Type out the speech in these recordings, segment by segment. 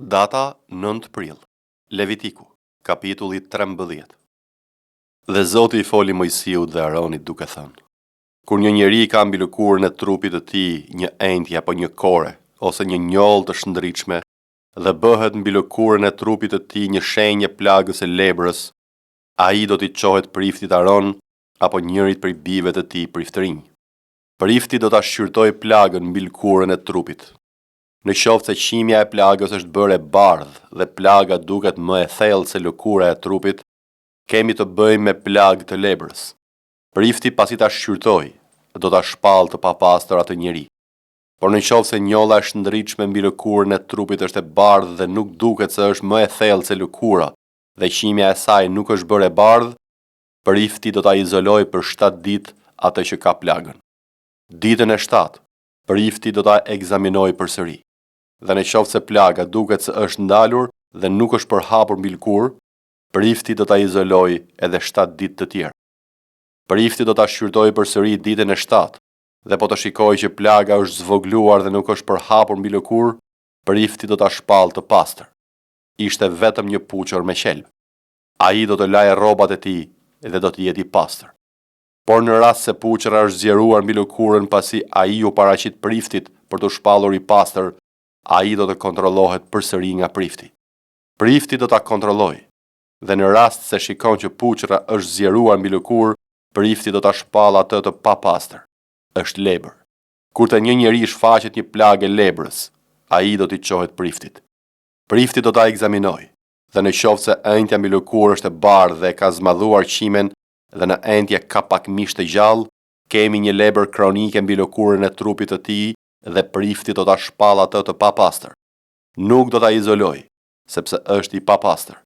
Data 9 prill. Levitiku, kapitulli 13. Dhe Zoti i foli Moisiut dhe Aronit duke thënë: Kur një njeri ka mbi lëkurën e trupit të tij një enjtje apo një kore ose një njollë të shndritshme dhe bëhet mbi lëkurën e trupit të tij një shenjë e plagës së lebrës, ai do t'i çohet priftit Aron apo njërit prej bijve të tij priftërinj. Prifti do ta shqyrtojë plagën mbi lëkurën e trupit. Në qoftë se qimja e plagës është bërë e bardhë dhe plaga duket më e thellë se lëkura e trupit, kemi të bëjmë me plagë të lebrës. Prifti pasi ta shqyrtojë, do ta shpallë të papastër atë njeri. Por në qoftë se njolla e shndritshme mbi lëkurën e trupit është e bardhë dhe nuk duket se është më e thellë se lëkura dhe qimja e saj nuk është bërë e bardhë, prifti do ta izolojë për shtatë ditë atë që ka plagën. Ditën e shtatë, prifti do ta ekzaminojë përsëri. Dhe në qoftë se plaga duket se është ndalur dhe nuk është përhapur mbi lëkurë, prifti do ta izolojë edhe shtatë ditë të tjera. Prifti do ta shqyrtojë përsëri ditën e shtatë, dhe po të shikojë që plaga është zvogëluar dhe nuk është përhapur mbi lëkurë, prifti do ta shpallë të pastër. Ishte vetëm një puçërr me qelb. Ai do të lajë rrobat e tij dhe do të jetë i pastër. Por në rast se puçrra është zgjeruar mbi lëkurën pasi ai iu paraqit priftit për t'u shpallur i pastër, ai do të kontrollohet përsëri nga prifti. Prifti do ta kontrollojë. Dhe në rast se shikon që puçrra është zgjeruar mbi lëkurë, prifti do ta shpallë atë të papastër. Është lebër. Kur te një njeri shfaqet një plagë e lebrës, ai do t'i çohet priftit. Prifti do ta ekzaminojë. Dhe në qoftë se ënjtja mbi lëkurë është e bardhë dhe e ka zmadhuar qimen dhe në enjtje ka pak mish të gjallë, kemi një lebër kronike mbi lëkurën e trupit të tij dhe prifti do ta shpallë atë të papastër. Nuk do ta izolojë, sepse është i papastër.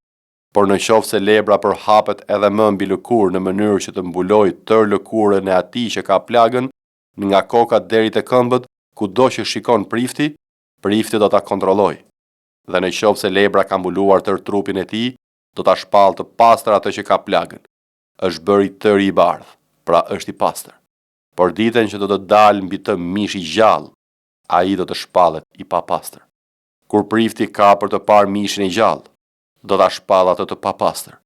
Por në qoftë se lebra përhapet edhe më mbi lëkurë në mënyrë që të mbulojë tërë lëkurën e atij që ka plagën, nga koka deri te këmbët, kudo që shikon prifti, prifti do ta kontrollojë. Dhe në qoftë se lebra ka mbuluar tërë trupin e tij, do ta shpallë të pastër atë që ka plagën. Është bërë i tëri i bardhë, pra është i pastër. Por ditën që do të dalë mbi të mish i gjallë, ai do të shpallet i papastër. Kur prifti ka për të parë mishin e gjallë, do ta shpallë atë të papastër.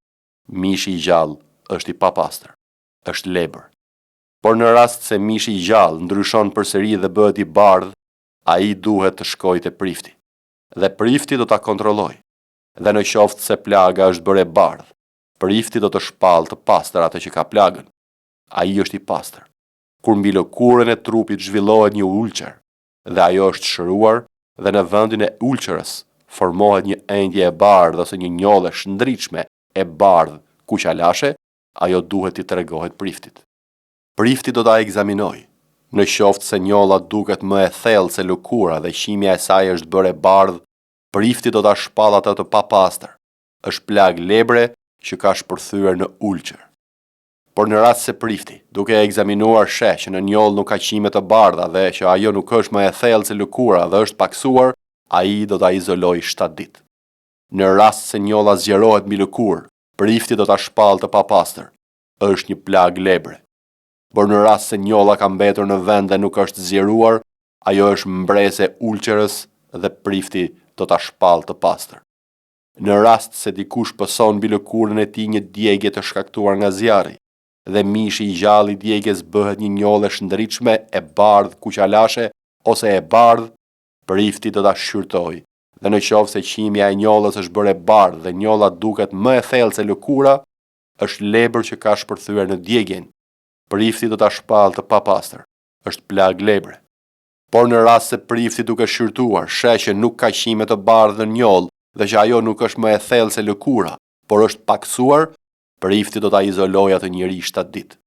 Mishi i gjallë është i papastër, është lebër. Por në rast se mishi i gjallë ndryshon përsëri dhe bëhet i bardhë, ai duhet të shkojë te prifti. Dhe prifti do ta kontrollojë. Dhe në qoftë se plaga është bërë e bardhë, prifti do të shpallë të pastër atë që ka plagën. Ai është i pastër. Kur mbi lëkurën e trupit zhvillohet një ulçerë dhe ajo është shëruar dhe në vendin e ulçerës formohet një enjtje e bardhë ose një njollë e shndritshme e bardhë kuqalashe, ajo duhet t'i tregohet priftit. Prifti do ta ekzaminojë. Në qoftë se njolla duket më e thellë se lëkura dhe qimja e saj është bërë e bardhë, Prifti do ta shpallë atë të papastër, është plagë lebre që ka shpërthyer në ulçerë. Por në rast se prifti, duke e ekzaminuar sheh që në njollë nuk ka qime të bardha dhe që ajo nuk është më e thellë se lëkura dhe është pakësuar, ai do ta izolojë shtatë ditë. Në rast se njolla zgjerohet mbi lëkurë, prifti do ta shpallë të papastër, është një plagë lebre. Por në rast se njolla ka mbetur në vend dhe nuk është zgjeruar, ajo është mbresë e ulçerës dhe prifti do ta shpallë të pastër. Në rast se dikush pëson mbi lëkurën e tij një djegie të shkaktuar nga zjarri, dhe mishi i gjallë i djegies bëhet një njollë e shndritshme e bardhë kuqalashe ose e bardhë, prifti do ta shqyrtojë, dhe në qoftë se qimja e njollës është bërë e bardhë dhe njolla duket më e thellë se lëkura, është lebër që ka shpërthyer në djegien. Prifti do ta shpallë të papastër. është plagë lebre. Por në rast se prifti duke shqyrtuar sheh që nuk ka qime të bardhë në njollë dhe që ajo nuk është më e thellë se lëkura, por është pakësuar, prifti do ta izolojë atë njeri shtatë ditë.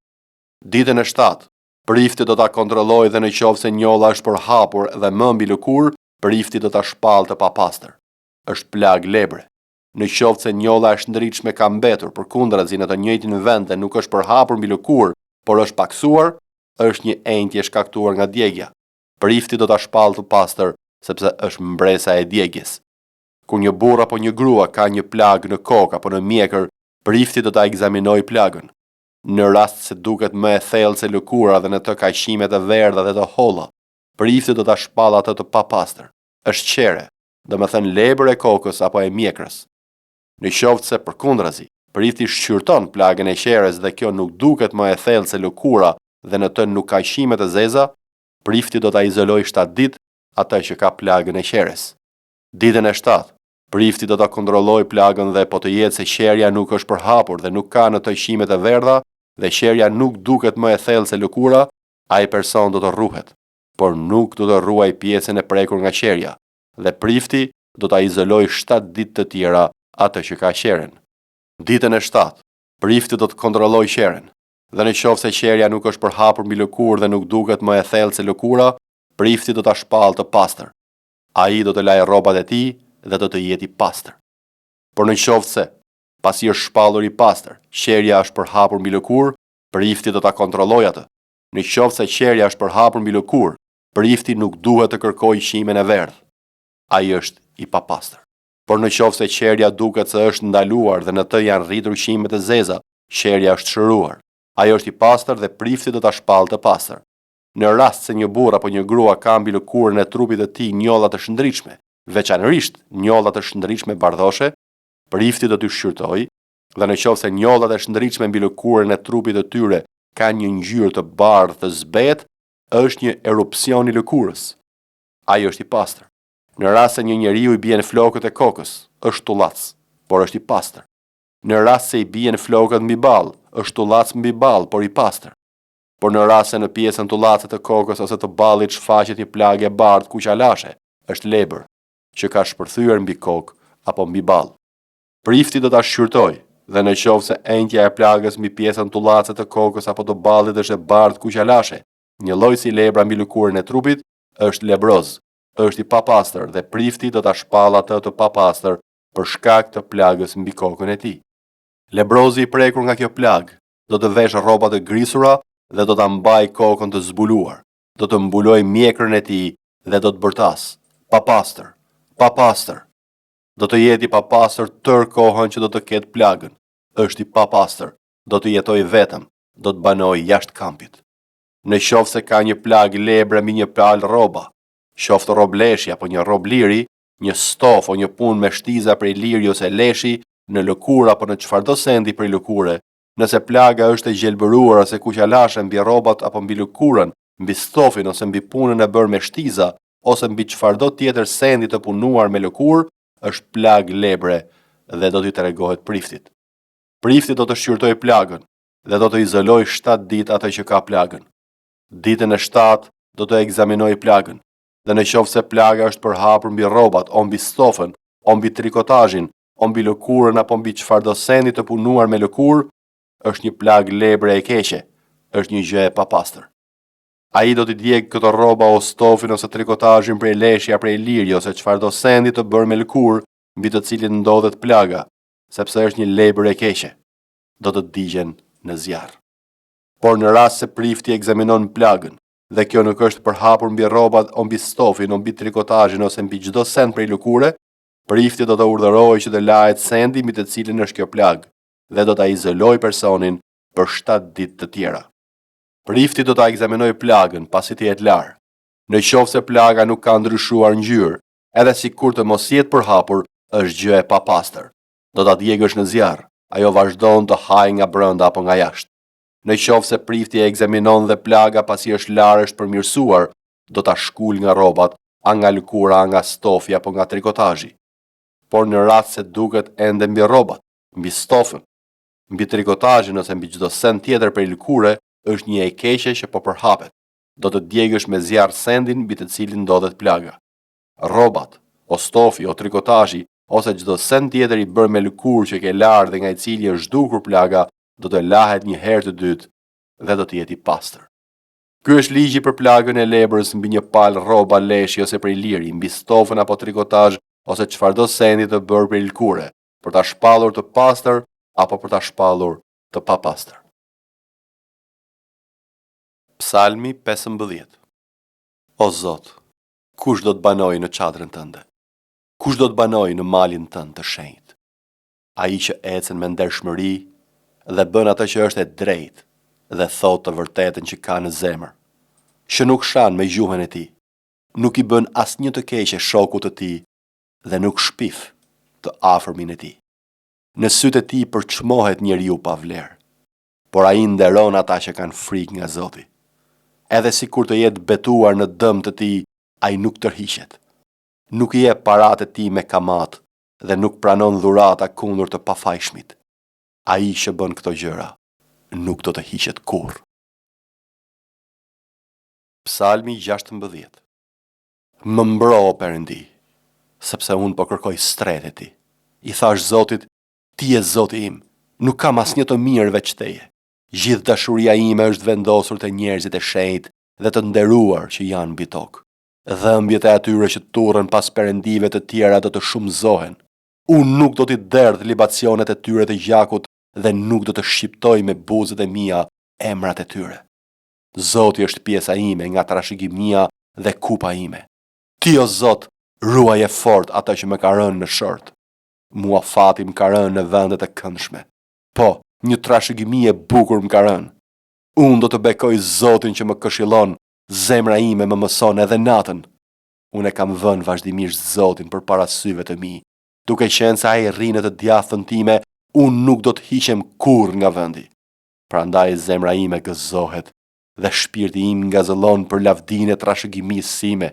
Ditën e shtatë, prifti do ta kontrollojë dhe në qoftë se njolla është përhapur dhe më mbi lëkurë, prifti do ta shpallë të papastër. Është plagë lebre. Në qoftë se njolla e shndritshme ka mbetur përkundrazi në të njëjtin vend dhe nuk është përhapur mbi lëkurë, por është pakësuar, është një enjtje e shkaktuar nga djegia. Prifti do ta shpallë të pastër, sepse është mbresa e djegies. Kur një burrë apo një grua ka një plagë në kokë apo në mjekër, prifti do ta ekzaminojë plagën. Në rast se duket më e thellë se lëkura dhe në të ka qime të verdha dhe të holla, prifti do ta shpallë atë të papastër. Është qere. domethënë lebër e kokës apo e mjekrës. Në qoftë se, përkundrazi, prifti shqyrton plagën e qeres dhe kjo nuk duket më e thellë se lëkura dhe në të nuk ka qime të zeza, prifti do ta izolojë shtatë ditë atë që ka plagën e qeres. Ditën e shtatë, prifti do ta kontrollojë plagën dhe po të jetë se qerja nuk është përhapur dhe nuk ka në të qime të verdha dhe qerja nuk duket më e thellë se lëkura, ai person do të rruhet, por nuk do të rruajë pjesën e prekur nga qerja, dhe prifti do ta izolojë shtatë ditë të tjera atë që ka qeren. Ditën e shtatë, prifti do të kontrollojë qeren, dhe në qoftë se qerja nuk është përhapur mbi lëkurë dhe nuk duket më e thellë se lëkura, prifti do ta shpallë të pastër. Ai do të lajë rrobat e tij dhe do të jetë i pastër. Por në qoftë se, pasi është shpallur i pastër, qerja është përhapur mbi lëkurë, prifti do ta kontrollojë atë. Në qoftë se qerja është përhapur mbi lëkurë, prifti nuk duhet të kërkojë qimen e verdhë. Ai është i papastër. Por në qoftë se qerja duket se është ndaluar dhe në të janë rritur qime të zeza, qerja është shëruar. Ai është i pastër dhe prifti do ta shpallë të pastër. Në rast se një burrë apo një grua ka mbi lëkurën e trupit të tij njolla të shndritshme, veçanërisht njolla të shndritshme bardhoshe, prifti do t'i shqyrtojë, dhe në qoftë se njollat e shndritshme mbi lëkurën e trupit të tyre kanë një ngjyrë të bardhë të zbehtë, është një erupcion i lëkurës. Ai është i pastër. Në rast se një njeriu i bien flokët e kokës, është tullac, por është i pastër. Në rast se i bien flokët mbi ballë, është tullac mbi ballë, por i pastër. Por në rast se në pjesën tullace të kokës ose të ballit shfaqet një plagë e bardhë kuqalashe, është lebër, që ka shpërthyer mbi kokë apo mbi ballë. Prifti do ta shqyrtojë, dhe në qoftë se enjtja e plagës mbi pjesën tullace të kokës apo të ballit është e bardhë kuqalashe, njëlloj si lebra mbi lëkurën e trupit, është lebroz, është i papastër dhe prifti do ta shpallë atë të papastër për shkak të plagës mbi kokën e tij. Lebrozi i prekur nga kjo plagë do të veshë rroba të grisura dhe do ta mbajë kokën të zbuluar, do të mbulojë mjekrën e tij dhe do të bërtasë, Papastër! Papastër! Do të jetë i papastër tërë kohën që do të ketë plagën. Është i papastër, do të jetojë vetëm, do të banojë jashtë kampit. Në qoftë se ka një plagë lebre mbi një palë rroba, qoftë rrobë leshi apo një rrobë liri, një stofë o një punë me shtiza prej liri ose leshi, në lëkurë apo në çfarëdo sendi prej lëkure, nëse plaga është e gjelbëruar ose kuqalashe mbi rrobat apo mbi lëkurën, mbi stofin ose mbi punën e bërë me shtiza, ose mbi çfarëdo tjetër sendi të punuar me lëkurë, është plagë lebre dhe do t'i tregohet priftit. Prifti do të shqyrtojë plagën dhe do të izolojë shtatë ditë atë që ka plagën. Ditën e shtatë do të ekzaminojë plagën, dhe në qoftë se plaga është përhapur mbi rrobat, o mbi stofën, o mbi trikotazhin, o mbi lëkurën apo mbi çfarëdo sendi të punuar me lëkurë, është një plagë lebre e keqe, është një gjë e papastër. Ai do t'i djegë këto rroba o stofin ose trikotazhin prej leshi a prej liri ose çfarëdo sendi të bërë me lëkurë mbi të cilin ndodhet plaga, sepse është një lebër e keqe. Do të digjen në zjarr. Por në rast se prifti ekzaminon plagën dhe kjo nuk është përhapur mbi rrobat o mbi stofin o mbi trikotazhin ose mbi çdo send prej lëkure, prifti do të urdhërojë që të lahet sendi mbi të cilin është kjo plagë dhe do ta izolojë personin për shtatë ditë të tjera. Prifti do ta ekzaminojë plagën pasi të jetë larë. Në qoftë se plaga nuk ka ndryshuar ngjyrë, edhe sikur të mos jetë përhapur, është gjë e papastër. Do ta djegësh në zjarr, ajo vazhdon të hajë nga brenda apo nga jashtë. Në qoftë se prifti e ekzaminon dhe plaga pasi është larë është përmirësuar, do ta shkulë nga rrobat, a nga lëkura, a nga stofi apo nga trikotazhi. Por në rast se duket ende mbi rrobat, mbi stofën, mbi trikotazhin ose mbi çdo send tjetër prej lëkure është një e keqe që po përhapet. Do të djegësh me zjarr sendin mbi të cilin ndodhet plaga. Rrobat, o stofi, o trikotazhi, ose çdo send tjetër i bërë me lëkurë që ke larë dhe nga i cili është zhdukur plaga, do të lahet një herë të dytë dhe do të jetë i pastër. Ky është ligji për plagën e lebrës mbi një palë rroba leshi ose prej liri, mbi stofën apo trikotazh ose çfarëdo sendi të bërë prej lëkure, për ta shpallur të pastër apo për ta shpallur të papastër. Psalmi 15 O Zot, kush do të banojë në çadrën tënde? Kush do të banojë në malin tënd të shenjtë? Ai që ecën me ndershmëri dhe bën atë që është e drejtë dhe thotë të vërtetën që ka në zemër, që nuk shan me gjuhën e tij, nuk i bën asnjë të keqe shokut të tij. dhe nuk shpif të afërmin e tij. Në sytë e tij përçmohet njeriu pa vlerë, por ai nderon ata që kanë frikë nga Zoti. Edhe sikur të jetë betuar në dëm të tij, ai nuk tërhiqet. Nuk i jep paratë e tij me kamatë dhe nuk pranon dhurata kundër të pafajshmit. Ai që bën këto gjëra nuk do të hiqet kurrë. Psalmi 16 Më mbro, o Perëndi, sepse unë po kërkoj strehë te ti. I thashë Zotit, ti je Zoti im, nuk kam asnjë të mirë veç teje. Gjithë dashuria ime është vendosur te njerëzit e shenjtë dhe të nderuar që janë mbi tokë. Dhëmbjet e atyre që turren pas perëndive të tjera do të shumëzohen. Unë nuk do t'i derdh libacionet e tyre të gjakut dhe nuk do të shqiptoj me buzët e mia emrat e tyre. Zoti është pjesa ime nga trashëgimia dhe kupa ime. Ti o Zot, ruaje fort atë që më ka rënë në short. Mua fati më ka rënë në vende të këndshme. Po, një trashëgimi e bukur më ka rënë. Unë do të bekoj Zotin që më këshillon, zemra ime më mëson edhe natën. Unë e kam vënë vazhdimisht Zotin përpara syve të mi. Duke qenë se ai rri në të djathtën time, unë nuk do të hiqem kurrë nga vendi. Prandaj zemra ime gëzohet dhe shpirti im ngazëllon për lavdinë e trashëgimisë sime.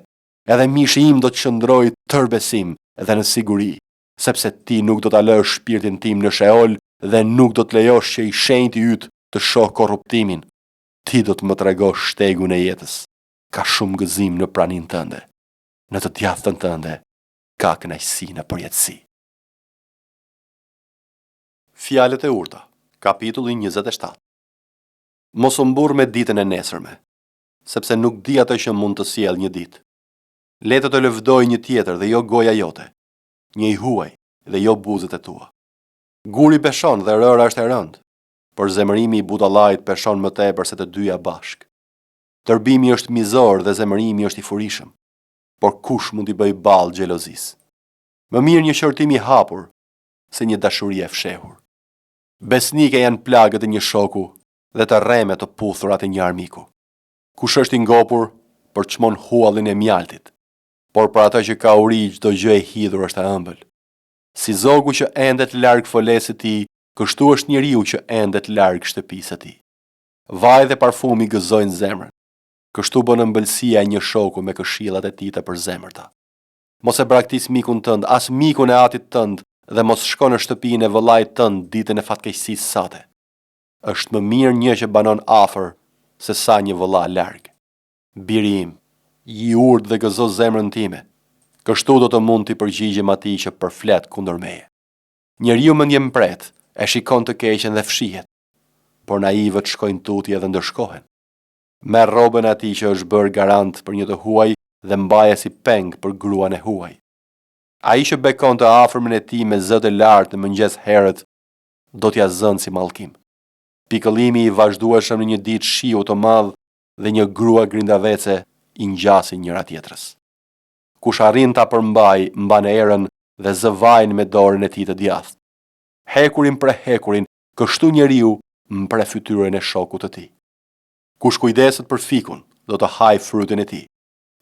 Edhe mishi im do të qëndrojë tërë besim dhe në siguri, sepse ti nuk do ta lësh shpirtin tim në Sheol dhe nuk do të lejosh që i shenjti yt të shohë korruptimin. Ti do të më tregosh shtegun e jetës. Ka shumë gëzim në praninë tënde. Në të djathtën tënde ka kënaqësi në përjetësi. Fjalët e urta, kapitulli 27. Mos u mburr me ditën e nesërme, sepse nuk di atë që mund të sjellë një ditë. Le të të lëvdojë një tjetër dhe jo goja jote, një i huaj dhe jo buzët e tua. Guri peshon dhe rëra është e rëndë, por zemërimi i budallait peshon më tepër se të dyja bashkë. Tërbimi është mizor dhe zemërimi është i furishëm, por kush mund t'i bëjë ballë xhelozisë? Më mirë një qortim i hapur se një dashuri e fshehur. Besnike janë plagët e një shoku dhe të rreme të puthurat e një armiku. Kush është i ngopur, përçmon huallin e mjaltit, por për atë që ka uri çdo gjë e hidhur është e ëmbël. Si zogu që endet larg folesë së tij, kështu është njeriu që endet larg shtëpisë së tij. Vaji dhe parfumi gëzojnë zemrën. Kështu bën ëmbëlsia e një shoku me këshillat e tij të përzemërta. Mos e braktis mikun tënd, as mikun e atit tënd dhe mos shko në shtëpinë e vëllait tënd ditën e fatkeqësisë sate. Është më mirë një që banon afër se sa një vëlla larg. Biri im, ji i urtë dhe gëzo zemrën time. Kështu do të mund t'i përgjigjem atij që përflet kundër meje. Njeriu mendjemprehtë e shikon të keqen dhe fshihet, por naivët shkojnë tutje dhe ndëshkohen. Merr rrobën e atij që është bërë garant për një të huaj dhe mbaje si peng për gruan e huaj. Ai që bekon të afërmin e tij me zë të lartë në mëngjes herët, do t'ia zënë si mallkim. Pikëllimi i vazhdueshëm në një ditë shiu të madh dhe një grua grindavece i ngjasin njëra-tjetrës. Kush arrin ta përmbajë, mban erën dhe zë vajin me dorën e tij të djathtë. Hekuri mpreh hekurin, kështu njeriu mpreh fytyrën e shokut të tij. Kush kujdeset për fikun, do të hajë frytin e tij,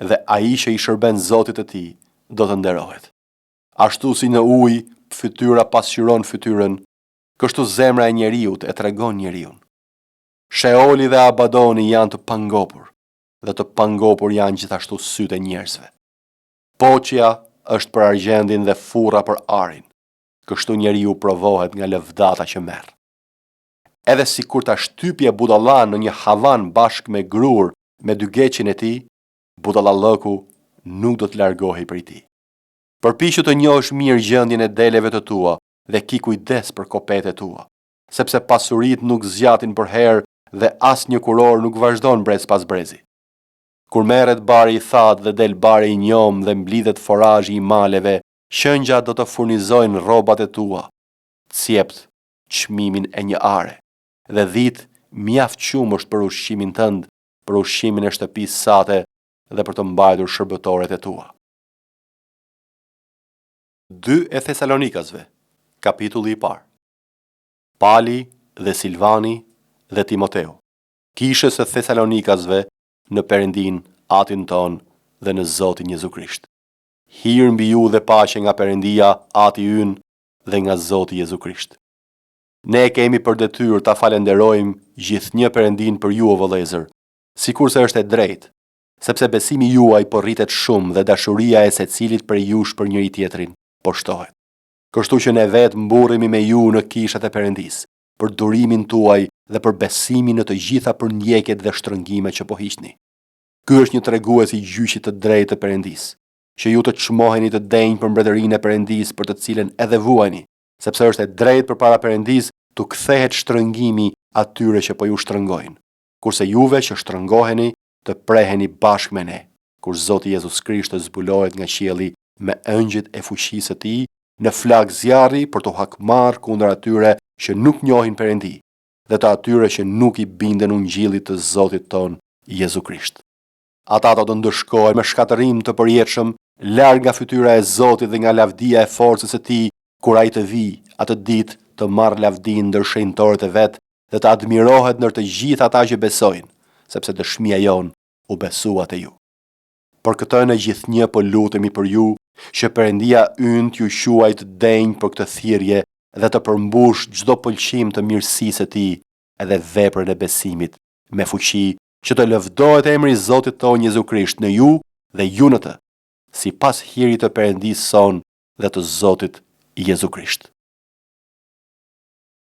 dhe ai që i shërben zotit të tij, do të nderohet. Ashtu si në ujë fytyra pasqyron fytyrën, kështu zemra e njeriut e tregon njeriun. Sheoli dhe Abadoni janë të pangopur, dhe të pangopur janë gjithashtu sytë e njerëzve. Poçja është për argjendin dhe furra për arin, kështu njeriu provohet nga lëvdata që merr. Edhe sikur ta shtypje budallanë në një havan bashkë me grurë me dygeçin e tij, budallallëku nuk do të largohej prej tij. Përpiqu të njohësh mirë gjendjen e deleve të tua dhe ki kujdes për kopetë e tua. sepse pasuritë nuk zgjatin përherë dhe asnjë kurorë nuk vazhdon brez pas brezi. Kur merret bari i thatë dhe del bari i njomë dhe mblidhet forazhi i maleve, qëngjat do të furnizojnë rrobat e tua, cjeptë çmimin e një are, dhe dhitë mjaft qumësht për ushqimin tënd, për ushqimin e shtëpisë sate dhe për të mbajtur shërbëtoret e tua. 2 e Thesalonikasve, kapitulli i parë. Pali dhe Silvani dhe Timoteu, kishës së Thesalonikasve në Perëndinë, Atin tonë dhe në Zotin Jezu Krisht. Hir mbi ju dhe paqe nga Perëndia, Ati ynë, dhe nga Zoti Jezu Krisht. Ne e kemi për detyrë ta falënderojmë gjithnjë Perëndinë për ju, o vëllezër, sikurse është e drejtë, sepse besimi juaj po rritet shumë dhe dashuria e secilit prej jush për njëri-tjetrin po shtohet. Kështu që ne vetë mburremi me ju në kishat e Perëndisë, për durimin tuaj dhe për besimin në të gjitha përndjekjet dhe shtrëngimet që po hiqni. Ky është një tregues i gjyqit të drejtë të Perëndisë, që ju të çmoheni të denjë për mbretërinë e Perëndisë për të cilën edhe vuani, sepse është e drejtë përpara Perëndisë t'u kthehet shtrëngimi atyre që po ju shtrëngojnë, kurse juve që shtrëngoheni të preheni bashkë me ne, kur Zoti Jezus Krisht të zbulohet nga qielli me engjëjt e fuqisë së tij në flakë zjarri për t'u hakmarrë kundër atyre që nuk njohin Perëndi dhe të atyre që nuk i binden ungjillit të Zotit tonë Jezu Krisht. Ata do të ndëshkohen me shkatërrim të përjetshëm, larg nga fytyra e Zotit dhe nga lavdia e forcës së tij, kur ai të vijë atë ditë të marrë lavdinë ndër shenjtorët e vet dhe të admirohet ndër të gjithë ata që besojnë, sepse dëshmia jonë u besua te ju. Për këtë ne gjithnjë po lutemi për ju, që Perëndia ynë t'ju quajë të denjë për këtë thirrje dhe të përmbushë çdo pëlqim të mirësisë së tij edhe veprën e besimit me fuqi që të lëvdohet emri i Zotit tonë Jezu Krisht në ju dhe ju në të, sipas hirit të Perëndisë sonë dhe të Zotit Jezu Krisht.